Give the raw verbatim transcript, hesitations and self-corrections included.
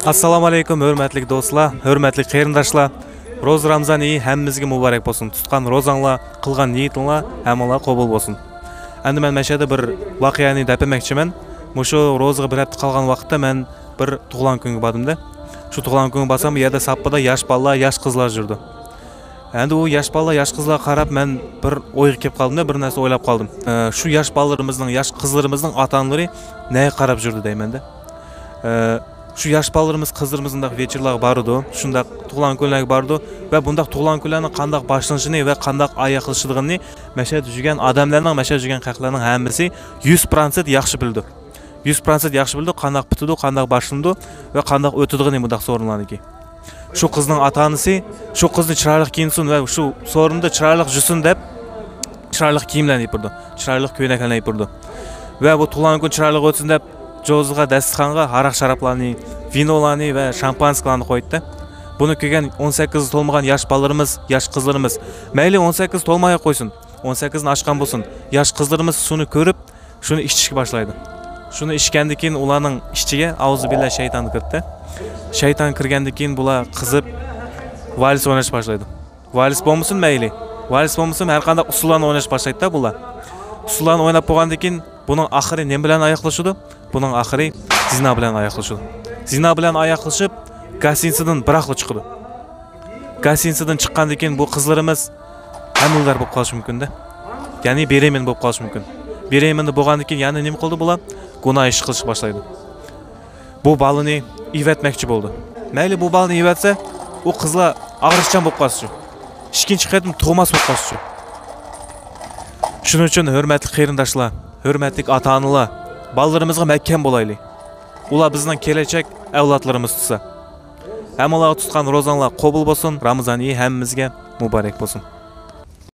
ئەسسالامۇ ئەلەيكۇم، ھۆرمەتلىك دوستلار، ھۆرمەتلىك قېرىنداشلار. روزا رامىزان ئېيى ھەممىمىزگە مۇبارەك بولسۇن. تۇتقان روزاڭلار، قىلغان نىيىتىڭلار ھەممىڭلار قوبۇل بولسۇن. ئەمدى مەن مەشەدە بىر ۋەقەنى دەپمەكچىمەن. مۇشۇ روزىغا بىر ھەپتە قالغان ۋاقىتتا مەن بىر تۇغۇلغان كۈنگە باردىم-دە. شۇ تۇغۇلغان كۈنگە بارسام، بۇ يەردە ساپپىدا ياش بالىلار، ياش قىزلار يۈرىدۇ. ئەمدى ئۇ ياش بالىلار، ياش قىزلارغا قاراپ مەن بىر ئويغا كېلىپ قالدىم-دە، بىر نەرسە ئويلاپ قالدىم. ئە، شۇ ياش بالىلىرىمىزنىڭ، ياش قىزلىرىمىزنىڭ ئاتا-ئانىلىرى نەگە قاراپ يۈرىدۇ دەيمەن-دە. ئە، شۇ ياش بالىلىرىمىز، قىزلىرىمىز مۇنداق ۋېچىرلارغا بارىدۇ، شۇنداق تۇغۇلغان كۈنلەرگە بارىدۇ ۋە بۇنداق تۇغۇلغان كۈنلەرنىڭ قانداق باشلىنىشىنى ۋە قانداق ئاياغلىشىدىغىنىنى مەشەدە يۈرگەن ئادەملەرنىڭ، مەشەدە يۈرگەن خەقلەرنىڭ ھەممىسى يۈز پىرسەنت ياخشى بىلىدۇ. يۈز پىرسەنت ياخشى بىلىدۇ، قانداق پۈتىدۇ، قانداق باشلىنىدۇ ۋە قانداق ئۆتىدىغىنى مۇنداق سورۇنلارنىڭكى. شۇ قىزنىڭ ئاتا-ئانىسى شۇ قىزنى چىرايلىق كىيىنسۇن ۋە شۇ سورۇندا چىرايلىق يۈرسۇن دەپ، چىرايلىق كىيىملەرنى يېپىرىدۇ، چىرايلىق كۆينەكلەرنى يېپىرىدۇ. ۋە بۇ تۇغۇلغان كۈن چىرايلىق ئۆتسۇن دەپ، جوزىغا، داستىخانغا ھاراق-شارابلارنى، ۋىنولارنى ۋە شامپانسكىلارنى قويىدۇ. بۇنى كۆرگەن ئون سەككىز تولمىغان ياش بالىلىرىمىز، ياش قىزلىرىمىز، مەيلى ئون سەككىز تولماي قويسۇن، ئون سەككىزنى ئاشقان بولسۇن، ياش قىزلىرىمىز شۇنى كۆرۈپ، شۇنى ئىچىشكە باشلايدۇ. شۇنى ئىچكەندىن كېيىن ئۇلارنىڭ ئىچىگە ئەئۇزۇبىللا شەيتان كىرىدۇ. شەيتان كىرگەندىن كېيىن بۇلار قىزىپ، ۋالس ئويناشقا باشلايدۇ. ۋالس بولمىسۇن مەيلى، ۋالس بولمىسۇن، ھەر قانداق ئۇسسۇللارنى ئويناشقا باشلايدۇ-دە بۇلار. ئۇسسۇللارنى ئويناپ بولغاندىن كېيىن بۇنىڭ ئاخىرى نېمە بىلەن ئاياغلىشىدۇ؟ بۇنىڭ ئاخىرى زىنا بىلەن ئاياغلىشىدۇ. زىنا بىلەن ئاياغلىشىپ، گاستىنىتسىدىن بىراقلا چىقىدۇ. گاستىنىتسىدىن چىققاندىن كېيىن بۇ قىزلىرىمىز ھامىلىدار بولۇپ قالىشى مۇمكىن-دە. يەنى بېرېمېن بولۇپ قالىشى مۇمكىن. بېرېمېن بولغاندىن كېيىن يەنە نېمە قىلىدۇ بۇلار؟ گۇناھ ئىش قىلىشقا باشلايدۇ. بۇ بالىنى ئېۋەتمەكچى بولىدۇ. مەيلى بۇ بالىنى ئېۋەتسە، ئۇ قىزلار ئاغرىقچان بولۇپ قالسىچۇ. ئىككىنچى قېتىم تۇغماس بولۇپ قالسىچۇ. شۇنىڭ ئۈچۈن ھۆرمەتلىك قېرىنداشلار، ھۆرمەتلىك ئاتا-ئانىلار، بالىلىرىمىزغا مەھكەم بولايلى. ئۇلار بىزنىڭ كېلەچەك ئەۋلادلىرىمىز تۇتسا. ھەممىڭلارغا تۇتقان روزاڭلار قوبۇل بولسۇن، رامىزان ئېيى ھەممىمىزگە مۇبارەك بولسۇن.